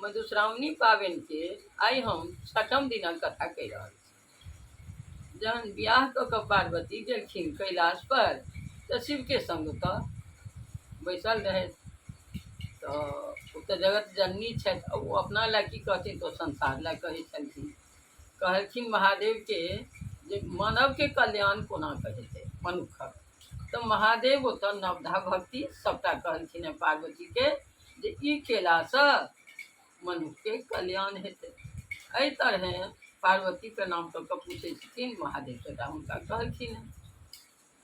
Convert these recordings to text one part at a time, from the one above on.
मधुश्रावणी पाबनिके आइ हम छठम दिनक कथा कहि रहल छी। जहन बियाह कऽ कऽ पार्वती गेलखिन कैलाश पर तऽ शिवके संग ओतऽ बैसल रहथि, तऽ ओ तऽ जगत जननी छथि, ओ अपना लए की कहथिन तऽ ओ संसार लए कहै छलखिन। कहलखिन महादेवके जे मानवके कल्याण कोना कऽ हेतै मनुक्खक, तऽ महादेव ओतऽ नवधा भक्ति सभटा कहलखिन हेँ पार्वतीके जे ई केलासँ मनुक्खके कल्याण हेतै। एहि तरहेँ पार्वती प्रणाम कऽ कऽ पूछै छथिन, महादेव सभटा हुनका कहलखिन हेँ।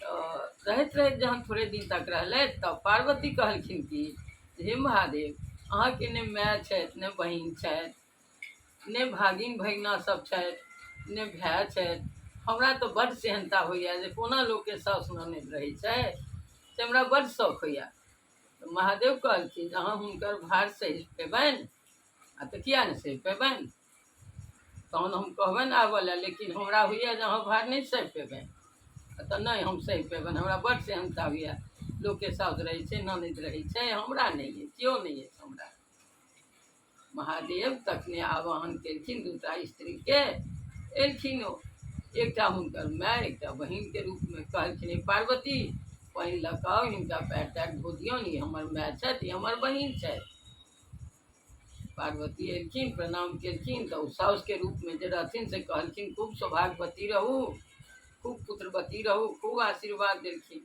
तऽ रहैत रहैत जहन थोड़े दिन तक रहलथि तऽ पार्वती कहलखिन कि हे महादेव, अहाँके ने माय छथि, ने बहिन छथि, ने भागिन भगिना सब छथि, ने भाय छथि। हमरा तऽ बड्ड सेहन्ता होइए जे कोना लोकके साउस ननदि रहै छै, से हमरा बड्ड शौक होइए। तऽ महादेव कहलखिन जे अहाँ हुनकर भार सहि पेबनि? आ तऽ किया नहि सहि पेबनि? तहन हम कहबनि आबऽ लए, लेकिन हमरा होइए जे अहाँ भार नहि सहि पेबनि। तऽ नहि, हम सहि पेबनि, हमरा बड्ड सेहन्ता होइए। लोकके साउस रहै छै, ननदि रहै छै, हमरा नहि अछि, केओ नहि अछि हमरा। महादेव तखने आवाहन केलखिन दूटा स्त्रीके, एलखिन ओ, एकटा हुनकर माय, एकटा बहिनके रूपमे। कहलखिन हे पार्वती, पानि लऽ कऽ आउ, हिनका पैर तैर धो दियौन, ई हमर माय छथि, ई हमर बहिन छथि। पार्वती एलखिन, प्रणाम केलखिन, तऽ ओ साउसके रूपमे जे रहथिन से कहलखिन खूब सौभाग्यवती रहू, खूब पुत्रवती रहू, खूब आशीर्वाद देलखिन।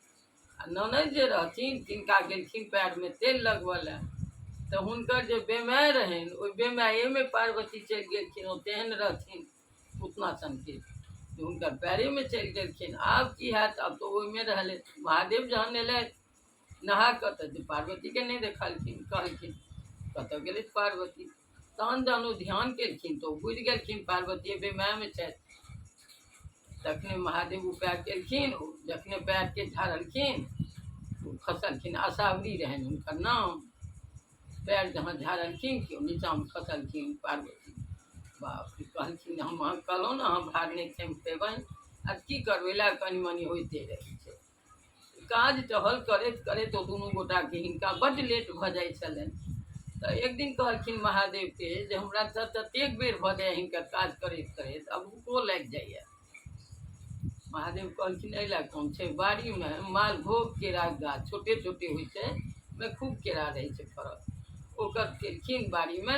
आ ननदि जे रहथिन तिनका गेलखिन पएरमे तेल लगबऽ लए, तऽ हुनकर जे बेमाय रहनि ओहि बेमायेमे पार्वती चलि गेलखिन। ओ तेहन रहथिन पूतना सनके जे हुनकर पएरेमे चलि गेलखिन। आब की हैत, आब तऽ ओहिमे रहलथि। महादेव जहन एलथि नहा कऽ तऽ पार्वतीके नहि देखलखिन। कहलखिन कतऽ गेलथि पार्वती? तहन जहन ओ ध्यान केलखिन तऽ ओ बुझि गेलखिन पार्वती बेमायमे छथि। तखने महादेव उपाय केलखिन, ओ जखने पैरके झाड़लखिन ओ खसलखिन। आशावरी रहनि हुनकर नाम। पैर जहाँ झाड़लखिन कि ओ नीचाँमे खसलखिन पार्वती। बाप रे, कहलखिन हम अहाँ कहलहुँ ने अहाँ भार नहि थमि पेबनि, आ की करबै, लए कनि मनि होइते रहै छै। काज टहल करैत करैत ओ दुनू गोटाके हिनका बड्ड लेट भऽ जाइ छलनि। तऽ एक दिन कहलखिन महादेवके जे हमरा तऽ ततेक बेर भऽ जाइए हिनकर काज करैत करैत, आब भूखो लागि जाइए। महादेव कहलखिन एहि लए कोन छै, बाड़ीमे मालभोग केराके गाछ छोटे छोटे होइ छै, ओहिमे खूब केरा रहै छै फड़ल। ओकर केलखिन बाड़ीमे,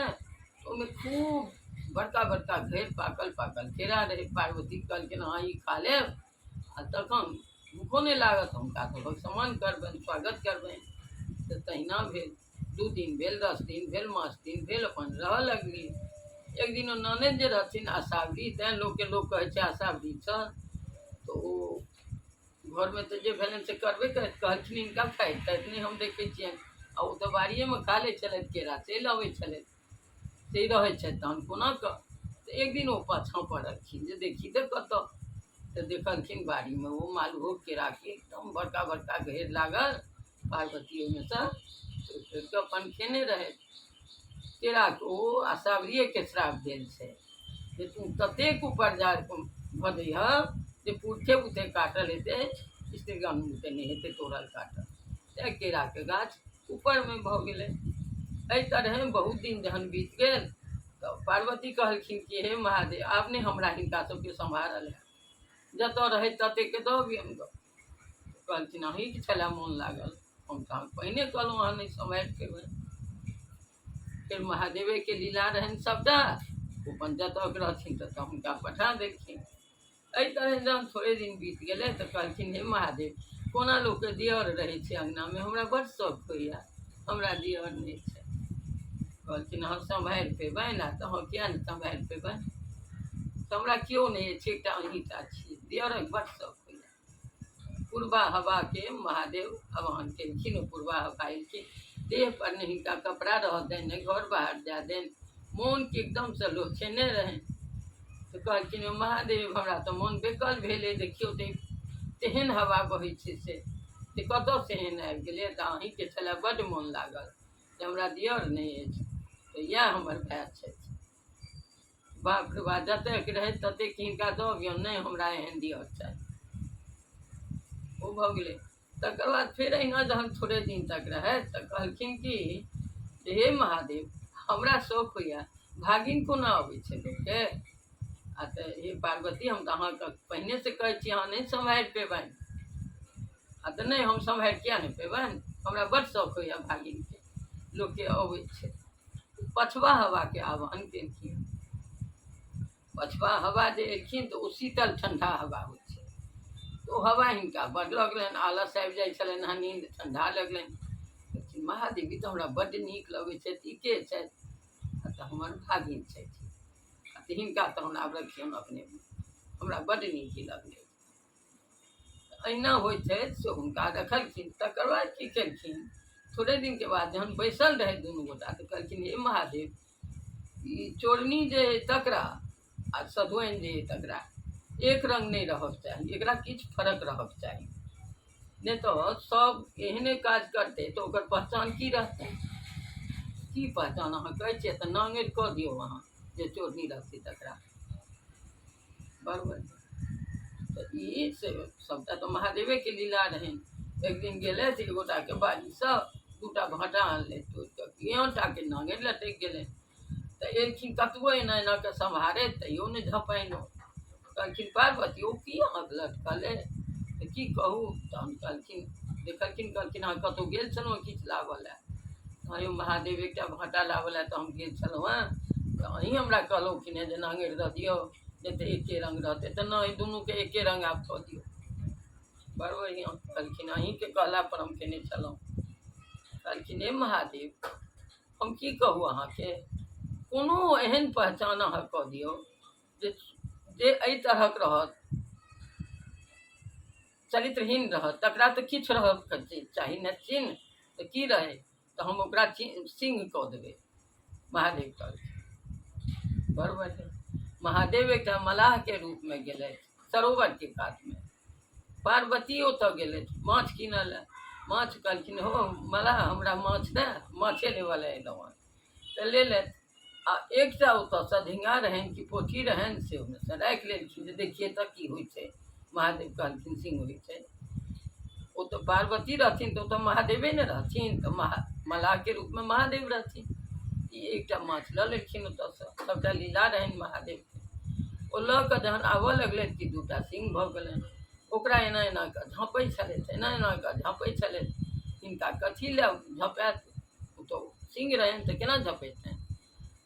ओहिमे खूब बड़का बड़का घेर पाकल पाकल केरा रहै। पार्वती कहलखिन अहाँ ई खा लेब आ तखन भूखो नहि लागत, हुनका सभक सम्मान करबनि, स्वागत करबनि। तऽ तहिना भेल। 2 दिन भेल, 10 दिन भेल, मास दिन भेल, अपन रहऽ लगली। एक दिन ओ ननदि जे रहथिन आशावरी, तैँ लोकके लोक कहै छै आशावरी छल, तऽ ओ घरमे तऽ जे भेलनि से करबे करथि। कहलखिन हिनका खाइत ताइत नहि हम देखै छियनि, आ ओ तऽ बाड़िएमे खा लै छलथि केरा, चलि अबै छलथि, से रहै छथि तहन कोना कऽ? तऽ एक दिन ओ पाछाँ पड़लखिन जे देखी तऽ कतऽ। तऽ देखलखिन बाड़ीमे ओ मालभोग केराके एकदम बड़का बड़का घेर लागल, पार्वती ओहिमेसँ तोड़ि तोड़ि कऽ अपन खेने रहथि केराके। ओ आशावरीएके श्राप देल छै जे तू ततेक उपरजा भऽ जइहऽ जे पुरखे बुते काटल हेतै, स्त्रीगण बुते नहि हेतै तोड़ल काटल। तैँ केराके गाछ ऊपरमे भऽ गेलै। एहि तरहेँ बहुत दिन जहन बीत गेल तऽ पार्वती कहलखिन कि हे महादेव, आब नहि हमरा हिनका सबके सम्हारल हैत, जतऽ रहै ततेकके दऽ अबियौन गऽ। कहलखिन अहीँके छलए मोन लागल, हम तऽ अहाँके पहिने कहलहुँ अहाँ नहि सम्हारि पेबै। फेर महादेवेके लीला रहनि सभटा, ओ अपन जतऽ रहथिन ततऽ हुनका पठा देलखिन। एहि तरहे जहन थोड़े दिन बीत गेलै तऽ कहलखिन हे महादेव, कोना लोकके दिअर रहै छै अङ्गनामे, हमरा बड्ड शौक होइए, हमरा दिअर नहि छै। कहलखिन अहाँ सम्हारि पेबै ने? तऽ हँ, किया नहि सम्हारि पेबै, तऽ हमरा केओ नहि अछि, एकटा अहीँटा छी, दिअरक बड्ड शौक होइए। पूर्वा हवाके महादेव आह्वान केलखिन, ओ पूर्वा हवा एलखिन। देह पर नहि हिनका कपड़ा रहऽ देनि, नहि घर बाहर जाय देनि, मोनके एकदमसँ लोचेने रहनि। तऽ कहलखिन यौ महादेव, हमरा तऽ मोन बेकल भेलै, देखियौ तऽ तेहन हवा बहै छै से से कतऽसँ एहन आबि गेलै? तऽ अहीँके छलए बड्ड मोन लागल जे हमरा दिअर नहि अछि, तऽ इएह हमर भाय छथि। बाप रे बाप, जतेक रहै ततेक हिनका दऽ अबियौन, नहि हमरा एहन दिअर चाही। ओ भऽ गेलै। तकर बाद फेर अहिना जहन थोड़े दिन तक रहथि तऽ कहलखिन कि जे हे महादेव, हमरा शौक होइए, भागिन कोना अबै छै लोकके? आ तऽ हे पार्वती, हम तऽ अहाँके पहिनेसँ कहै छी, अहाँ नहि सम्हारि पेबनि। आ तऽ नहि, हम सम्हारि किया नहि पेबनि? हमरा बड्ड शौक होइए भागिनके, लोकके अबै छै। पछबा हवाके आह्वान केलखिन। पछबा हवा जे एलखिन तऽ ओ शीतल ठण्डा हवा होइ छै, तऽ ओ हवा हिनका बड्ड लगलनि, आलस आबि जाइ छलनि हँ, नींद ठण्डा लगलनि। कहलखिन महादेव, ई तऽ हमरा बड्ड नीक लगै छथि, ई के छथि? आ तऽ हमर भागिन छथि। आ तऽ हिनका तऽ हमरा आब रखियौन अपने, हमरा बड्ड नीक ई लगलै। अहिना होइत छै से हुनका रखलखिन। तकर बाद की केलखिन, थोड़े दिनके बाद जहन बैसल रहै दुनू गोटा तऽ कहलखिन, हे महादेव, ई चोरनी जे अइ तकरा आ सधुआइन जे अइ तकरा एक रङ्ग नहि रहक चाही, एकरा किछु फरक रहक चाही, नहि तऽ सब एहने काज करतै तऽ ओकर पहचान की रहतै? की पहचान? अहाँ कहै छियै तऽ नाङ्गरि कऽ दियौ अहाँ, जे चोरनी रहतै तकरा। बरोबर। तऽ ई से सभटा तऽ महादेवेके लीला रहनि। एक दिन गेलथि एक गोटाके बाड़ीसँ दूटा भाँटा आनलथि तोड़ि कऽ, एहनटाके नाङ्गरि लटकि गेलनि। तऽ एलखिन, कतबो एना एना कऽ सम्हारैत तैयो नहि झँपाइन। कहलखिन, पार्वती, ओ की अहाँके लटकल अइ? तऽ की कहू। तहन कहलखिन, देखलखिन, कहलखिन, अहाँ कतहु गेल छलहुँ किछु लाबऽ लए? हँ यौ महादेव, एकटा भाँटा लाबऽ लए तऽ हम गेल छलहुँ हेँ, तऽ अहीँ हमरा कहलहुँ कि ने जे नाङ्गरि दऽ दियौ, नहि तऽ एके रङ्ग रहतै। तऽ नहि, दुनूके एके रङ्ग आब कऽ दियौ। बड़ बढ़िआँ। कहलखिन, अहीँके कहलापर हम केने छलहुँ। कहलखिन, हे महादेव, हम की कहू अहाँके, कोनो एहन पहचान अहाँ कऽ दियौ जे जे एहि तरहक रहत, चरित्रहीन रहत, तकरा तऽ किछु रहक चाही ने चिन्ह। तऽ की रहै? तऽ हम ओकरा सिंह कऽ देबै। महादेव कहलखिन, बड़ बढ़िआँ। महादेव एकटा मलाहके रूपमे गेलथि सरोवरके कातमे। पार्वती ओतऽ गेलथि माछ कीनऽ लए। माछ कहलखिन, हो मलाह, हमरा माछ दए, माछे लेबऽ लए एलहुँ हँ। तऽ लेलथि आ एकटा ओतऽसँ झिङ्गा रहनि कि पोठी रहनि, से ओहिमेसँ राखि लेलखिन जे देखिए तऽ की होइ छै। महादेव कहलखिन, सिंह होइ छै। ओ तऽ पार्वती रहथिन तऽ ओ तऽ महादेवे ने रहथिन, तऽ मलाहके रूपमे महादेव रहथिन। ई एकटा माछ लऽ लेलखिन ओतऽसँ। सभटा लीला रहनि महादेवके। ओ लऽ कऽ जहन आबऽ लगलथि कि दूटा सिंह भऽ गेलनि। ओकरा एना एना कऽ झाँपै छलथि, एना एना कऽ झाँपै छलथि। हिनका कथी लए झँपायत? ओ तऽ सिंह रहनि, तऽ केना झँपेतनि?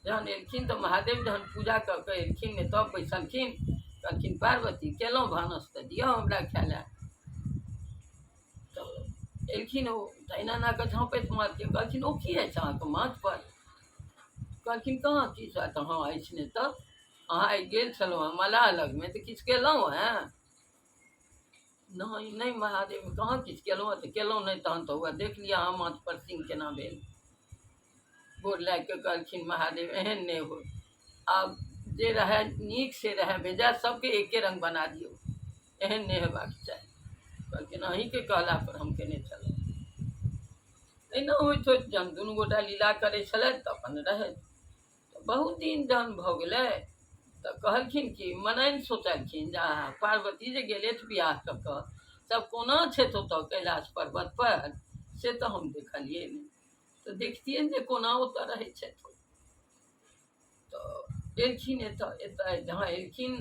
जहन एलखिन तऽ महादेव जहन पूजा कऽ कऽ एलखिन ने, तब बैसलखिन। कहलखिन, पार्वती, केलहुँ भानस तऽ दिअ हमरा खाय लए। तऽ एलखिन ओ तऽ एना एना कऽ झाँपैत माथके। कहलखिन, ओ की अछि अहाँके माथपर? कहलखिन, कहाँ किछु। तऽ हँ, अछि ने। तऽ अहाँ आइ गेल छलहुँ हेँ मलाह लगमे, तऽ किछु केलहुँ हेँ? नहि नहि महादेव, कहाँ किछु केलहुँ हेँ। तऽ केलहुँ नहि, तहन तऽ हुए देख लिअ अहाँ माथपर सिंह केना भेल। गोर लागि कऽ कहलखिन, महादेव, एहन नहि होइ, आब जे रहए नीक से रहए, बेजाय सबके एके रङ्ग बना दियौ, एहन नहि हेबाक चाही। कहलखिन, अहीँके कहलापर हम केने छलहुँ। एहिना होइत होइत जहन दुनू गोटा लीला करै छलथि तऽ अपन रहथि। तऽ बहुत दिन जहन भऽ गेलै तऽ कहलखिन कि मनाइन सोचलखिन जे आहा, पार्वती जे गेलथि बियाह कऽ कऽ, सब कोना छथि ओतऽ कैलाश पर्वतपर, से तऽ हम देखलियै नहि, तऽ देखतियनि जे कोना ओतऽ रहै छथि। तऽ एलखिन एतऽ। एतऽ जहाँ एलखिन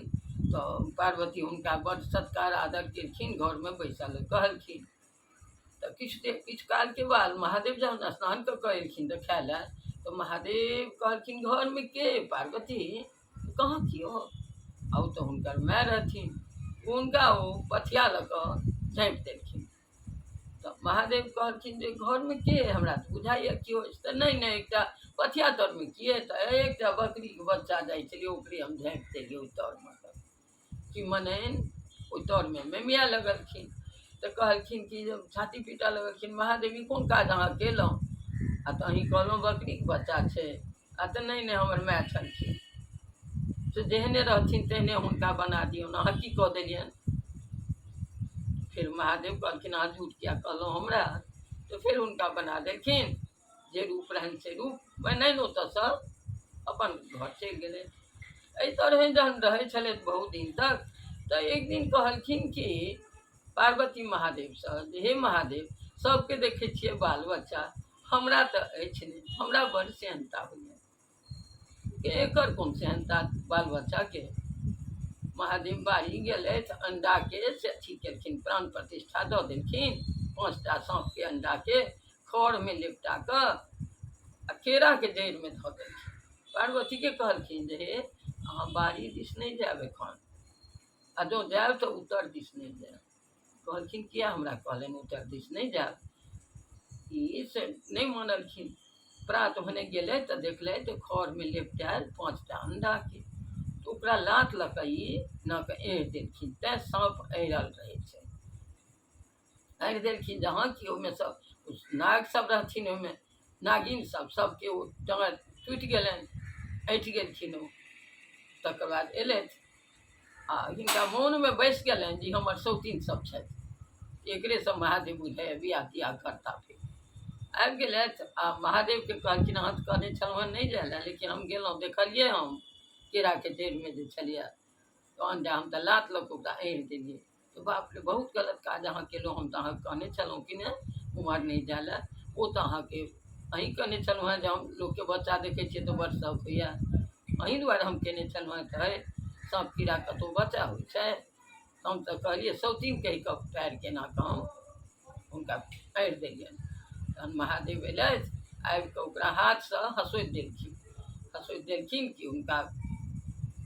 तऽ पार्वती हुनका बड्ड सत्कार आदर केलखिन, घरमे बैसल कहलखिन। तऽ किछु देर, किछु कालके बाद महादेव जहन स्नान कऽ कऽ एलखिन तऽ खाय लए, तऽ महादेव कहलखिन, घरमे के? पार्वती? कहाँ कियो। आ ओ तऽ हुनकर माय रहथिन। हुनका ओ पथिया लऽ कऽ झाँपि देलखिन। तऽ महादेव कहलखिन जे घरमे के? हमरा तऽ बुझाइए केओ अछि। तऽ नहि नहि, एकटा पथिया तरमे किए? तऽ एकटा बकरीके बच्चा जाइ छलियै, ओकरे हम झाँपि देलियै ओहि तरमे। कि मनैन ओहि तरमे मेमिया लगलखिन। तऽ कहलखिन कि जे छाती पीटऽ लगलखिन, महादेव, ई कोन काज अहाँ केलहुँ? आ तऽ अहीं कहलहुँ बकरीके बच्चा छै। आ तऽ नहि नहि, हमर माय छलखिन से जेहने रहथिन तेहने हुनका बना दियौन, अहाँ की कऽ देलियनि? फेर महादेव कहलखिन, अहाँ झूठ किया कहलहुँ हमरा? तऽ फेर हुनका बना देलखिन, जे रूप रहनि से रूप बनानि ओतऽसँ अपन घर चलि गेलै। एहि तरहे जहन रहै छलथि बहुत दिन तक, तऽ एक दिन कहलखिन कि पार्वती महादेवसँ जे हे महादेव, सबके देखै छियै बाल बच्चा, हमरा तऽ अछि नहि, हमरा बड़ सेहनता होइए। एकर कोन सेहनता बाल बच्चाके। महादेव बाड़ी गेलथि, अंडाके से अथी केलखिन, प्राण प्रतिष्ठा दऽ देलखिन। 5टा साँपके अंडाके खरमे लिपटा कऽ आ केराके जड़िमे धऽ देलखिन। पार्वतीके कहलखिन जे हे अहाँ बाड़ी दिस नहि जायब एखन, आ जँ जायब तऽ उत्तर दिस नहि जायब। कहलखिन किया हमरा कहलनि उत्तर दिस नहि जायब? ई से नहि मानलखिन। प्रात भने गेलै तऽ देखलै तऽ खरमे लेपटायल 5टा अंडाके, तऽ ओकरा लात लऽ कऽ ई नऽ कऽ एड़ देलखिन। तैँ साँप एड़ल रहै छै। एड़ देलखिन जहाँ कि ओहिमे सब नाग सब रहथिन, ओहिमे नागिन सब सबके ओ डाँड़ टूटि गेलनि, ऐँठि गेलखिन ओ। तकर बाद एलथि आ हिनका मोनमे बसि गेलनि जे हमर सौतीन सब छथि, एकरे सब महादेव बुझाइए बियाह तियाह करता। फेर आबि गेलथि आ महादेवके कहलखिन अहाँ तऽ कहने छलहुँ हेँ नहि जाय लए, लेकिन हम गेलहुँ देखलियै हम केराके जड़िमे जे छलियै तऽ अंडा हम तऽ लात लऽ कऽ ओकरा एड़ देलियै। तऽ बाप रे, बहुत गलत काज अहाँ केलहुँ, हम तऽ अहाँके कहने छलहुँ कि नहि उम्हर नहि जाय लए। ओ तऽ अहाँके अहीँ कहने छलहुँ हेँ जे हम लोकके बच्चा देखै छियै तऽ बड़ शौक होइए, अहीँ दुआरे हम केने छलहुँ हेँ। तऽ हे साँप कीड़ा कतहु बच्चा होइ छै? हम तऽ कहलियै सौतीन कहि कऽ पएर केना कऽ हम हुनका एड़ देलियनि। तहन महादेव एलथि, आबि कऽ ओकरा हाथसँ हँसोति देलखिन। हँसोति देलखिन कि हुनका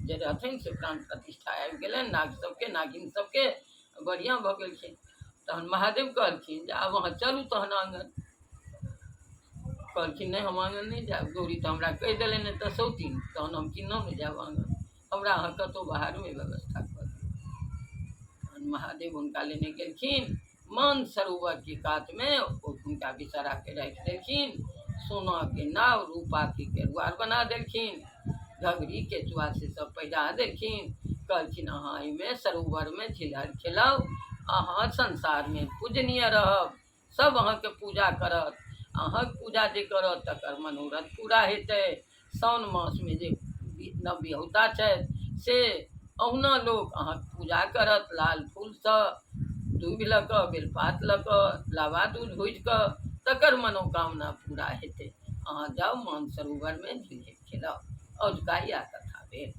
जे रहथिन से प्राण प्रतिष्ठा आबि गेलनि नाग सबके, नागिन सबके, बढ़िआँ भऽ गेलखिन। तहन महादेव कहलखिन जे आब अहाँ चलू तहन आङ्गन। कहलखिन नहि हम आङ्गन नहि जायब, गौरी तऽ हमरा कहि देलनि तऽ सौतीन, तहन हम किन्नहुँ नहि जायब आङ्गन, हमरा अहाँ कतहु बाहरमे व्यवस्था कऽ दियौ। तहन महादेव हुनका लेने गेलखिन मानसरोवरके कातमे, ओ हुनका बिचाराके राखि देलखिन। सोनाके नाव रूपाके केरुआर बना देलखिन, घघरी केचुआ से सब पहिरा देलखिन। कहलखिन अहाँ एहिमे सरोवरमे झिलहर खेलाउ, अहाँ संसारमे पूजनीय रहब, सब अहाँके पूजा करत, अहाँके पूजा जे करत तकर मनोरथ पूरा हेतै। साओन मासमे जे नवबियाहुता छथि से अहुना लोक अहाँके पूजा करत, लाल फूलसँ दूभि लऽ कऽ, बेलपात लऽ कऽ, लावा दूध भुजि कऽ, तकर मनोकामना पूरा हेतै। अहाँ जाउ मानसरोवरमे झिलहरि खेलाउ। औझुका इएह कथा भेल।